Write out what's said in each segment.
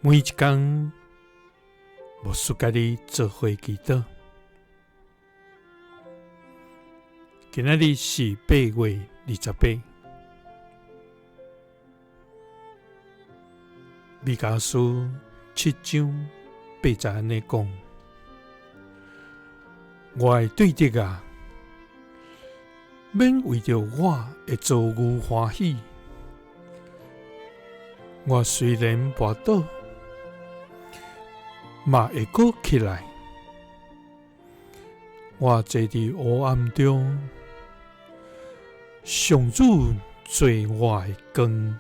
每一工，牧師佮你做伙祈禱。今仔日是8月28，彌迦書七章八節按呢講：我的對敵啊，免為著我的遭遇歡喜。我雖然跋倒，嘛會閣起來。我坐佇黑暗中，上主做我的光。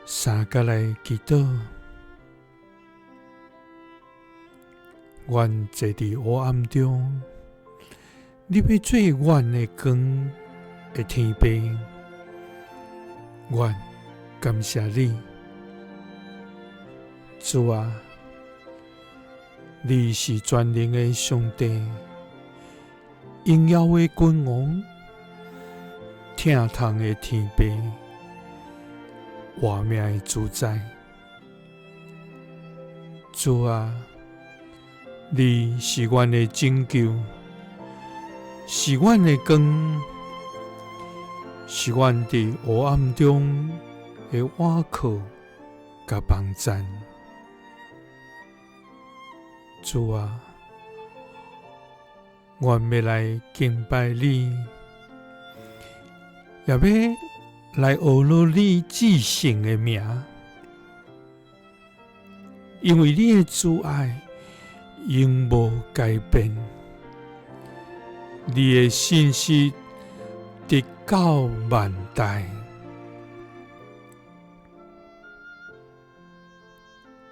三佮來祈禱，阮坐佇黑暗中，你欲做阮的光的天父，阮感謝你，主啊，你是全能的上帝，榮耀的君王，疼痛的天父，活命的主宰。主啊，你是阮的拯救，是阮的光，是阮佇黑暗中的倚靠佮幫贊。主啊，阮欲來敬拜你，也欲來學落你至聖的名，因為你的慈愛永無改變，你的信實直到萬代。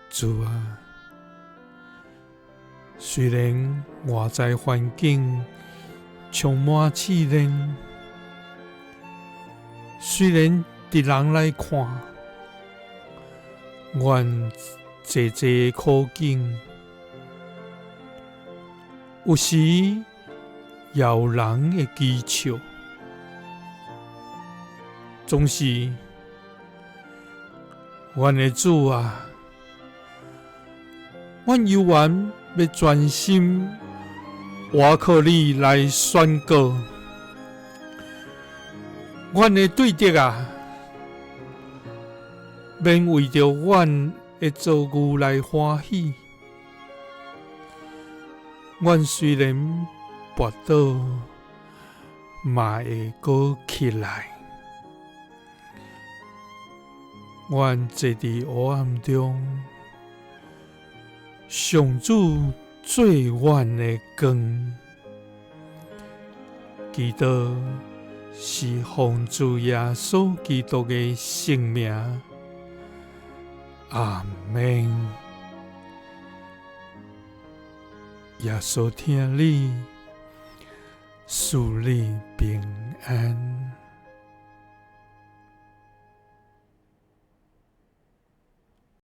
主啊，雖然外在環境充滿試煉，雖然佇人來看，阮濟濟苦境，有時也有人會譏笑，總是阮的主啊，阮猶原欲專心倚靠你來宣告，阮的對敵啊，免為著阮的遭遇來歡喜。阮雖然跋倒，嘛會閣起來。阮坐佇黑暗中，上主做阮的光。祈禱是奉主耶穌基督的聖名。阿們。耶穌疼你，賜你平安。